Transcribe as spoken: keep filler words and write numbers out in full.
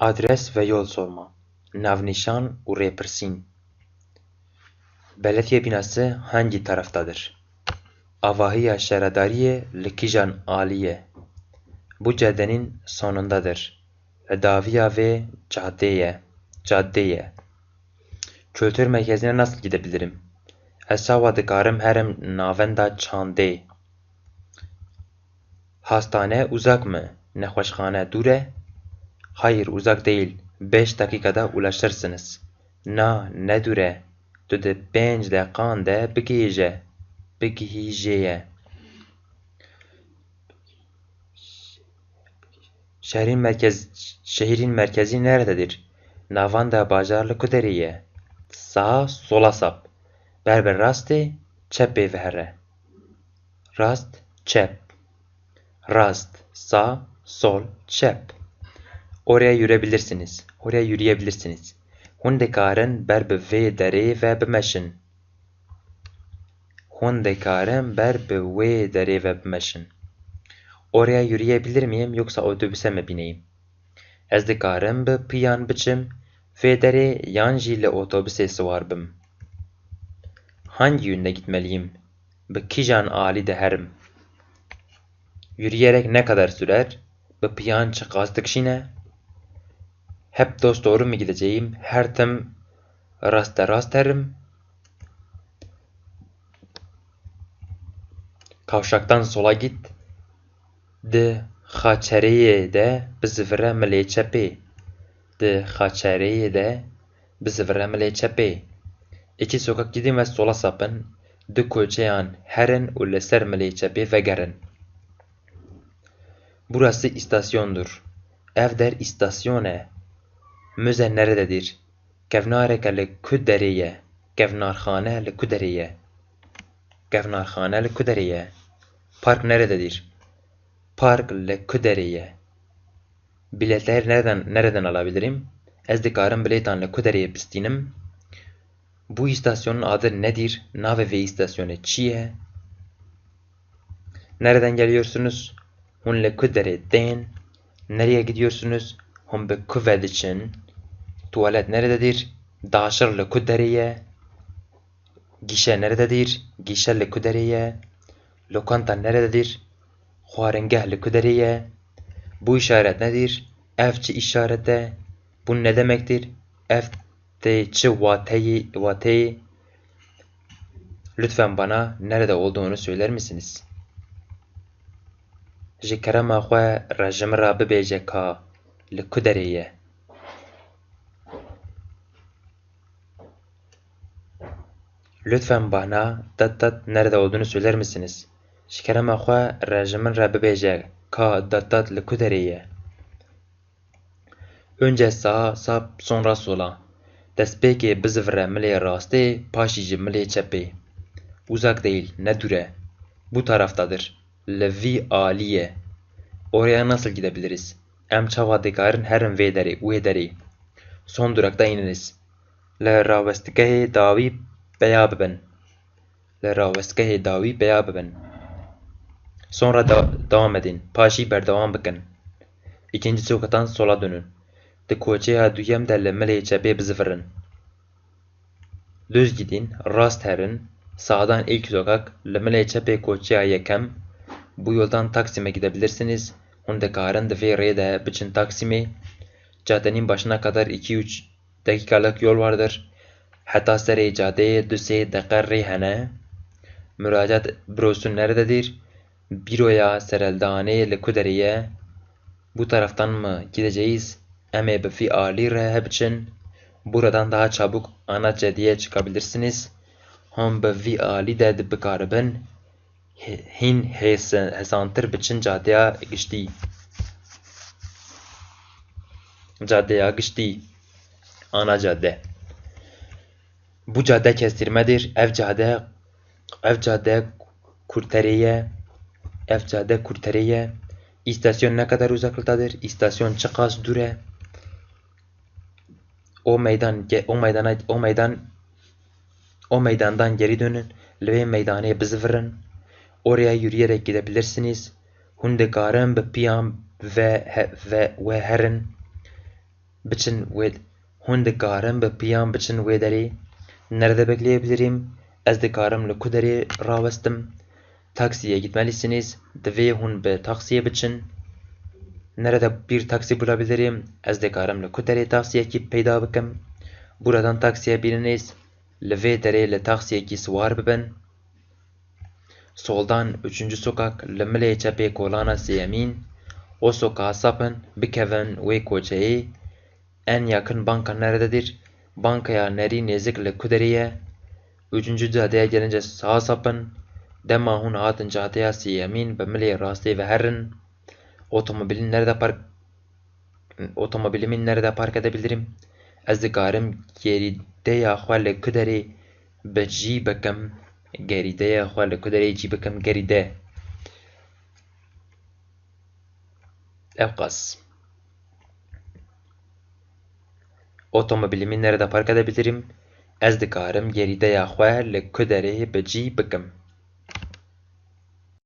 Adres ve yol sorma. Navnîşan û rêpirsîn. Belediye binası hangi taraftadır? Avahiya şaredariyê li kîjan alî ye? Bu caddenin sonundadır. Li dawiya vê cadê ye. Cadde ye. Kültür merkezine nasıl gidebilirim? Ez çawa dikarim herim navenda çandê? Hastane uzak mı? Nexweşxane dûr e? Hayır, uzak değil. Beş dakikada ulaşırsınız. Na, ne dûr e. Tu di pênc deqan de bigihîje. Bigihîjeye. Şehrin merkez, şehrin merkezi nerededir? Navenda bajar li ku derê ye? Sağa, sola sap. Ber bi rastê, çepê ve here. Rast, çep. Rast, sağ, sol, çep. Oraya yürüyebilirsiniz. Oraya yürüyebilirsiniz. Hûn dikarin ber bi vê derê ve bimeşin. Hûn dikarin ber bi wê derê ve bimeşin. Oraya yürüyebilir miyim yoksa otobüse mi bineyim? Ez dikarim bi piyan biçim vê derê yan jî li otobusê siwar bim? Hangi yönde gitmeliyim? Bi kîjan alî de herim? Yürüyerek ne kadar sürer? Bi piyan çiqas dikişîne? Hep dosdoğru mu gideceğim? Her tim raste rast herim? Kavşaktan sola git. Di xaçereyê de bizivire milê çepê. Di xaçereyê de bizivire milê çepê. İki sokak gidin ve sola sapın. Di koçeyan herin û li ser milê çepê vegerin. Burası istasyondur. Ev der istasyon e. Müze nerededir? Kevnareke li ku derê ye? Kevnarxane li ku derê ye? Kevnarxane li ku derê ye? Park nerededir? Park li ku derê ye? Biletleri nereden, nereden alabilirim? Ez dikarim bilêtan li ku derê bistînim? Bu istasyonun adı nedir? Navê vê istasyonê çi ye? Nereden geliyorsunuz? Hûn li ku derê tên? Nereye gidiyorsunuz? Hûn bi ku ve diçin? Tuvalet nerededir? Daşir li ku derê ye? Gişe nerededir? Gişe li ku derê ye? Lokanta nerededir? Xwaringeh li ku derê ye? Bu işaret nedir? Ev çi işaret e? Bu ne demektir? Ev tê çi wateyê, wateyê? Lütfen bana nerede olduğunu söyler misiniz? Ji kerema xwe re ji min re bibêje ka li ku derê ye. Lütfen bana dat dat nerede olduğunu söyler misiniz? Ji kerema xwe re ji min re bibêje ka dat dat li ku derê ye. Önce sağa sap, sonra sola. Destpêkê bizivire milê rastê, paşî jî milê çepê. Uzak değil, ne dûr e. Bu taraftadır. Li vî alî ye. Oraya nasıl gidebiliriz? Em çawa dikarin herin vê derê, wê derê? Son durakta ininiz. Li rawestgehê dawî peya bibin. Li rawestgehê dawî peya bibin. Sonra da devam edin. Paşî berdewam bikin. İkinci sokaktan sola dönün. Di koçeya duyem de li milê çepê bizivirin. Düz gidin, rast herin. Sağdan ilk sokak, li milê çepê koçeya yekem. Bu yoldan Taksim'e gidebilirsiniz. Hûn dikarin di vê rê de biçin Taksimê. Caddenin başına kadar iki üç dakikalık yol vardır. Heta serê cadeyê du sê deqe rê hene. Müracaat bürosu nerededir? Büroya sereldanê li ku derê ye? Bu taraftan mı gideceğiz? Em ê bi vî alî re biçin. Buradan daha çabuk ana caddeye çıkabilirsiniz. Hûn bi vî alî de dibikaribin. He-, hîn hêse-, hesantir biçin cadeya giştî. Cadeya giştî. Ana cadde. Bu cadde kestirmedir. Ev cadde, ev cadde kurterê ye. Ev cadde kurterê ye. İstasyon ne kadar uzaklıktadır? İstasyon çiqas dûr e? O meydan, ge-, o meydana, o meydan, o meydandan geri dönün. Li vê meydanê bizivirin. Oraya yürüyerek gidebilirsiniz. Hûn dikarin bi piyan ve he-, ve, we herin. Biçin wê, hûn dikarin bi piyan biçin wê derê. Nerede bekleyebilirim? Ez dikarim li ku derê rawestim? Taksiye gitmelisiniz. Divê hûn bi taksiye biçin. Nerede bir taksi bulabilirim? Ez dikarim li ku derê taksiyekî peyda bikim? Buradan taksiye bininiz. Li vê derê li taksiyekî siwar bibin. Soldan, üçüncü sokak, li milê çepê kolana sêyemîn. O sokağa sapın, bikevin wê koçeyê. En yakın banka nerededir? Bankaya nerî nêzik li ku derê ye? Üçüncü caddeye gelince sağa sapın. Dema hûn hatin caddeya sêyemîn, bi milê rastê ve herin. Otomobilin nerede park, otomobilimi nerede park edebilirim? Ez dikarim gerîdeya xwe li ku derê bi cî bikim? Gerîdeya xwe li ku derê cî bikim? Gerîde. Ev qas. Otomobilimi nerede park edebilirim? Ez dikarim gerîdeya xwe li ku derê bi cî bikim?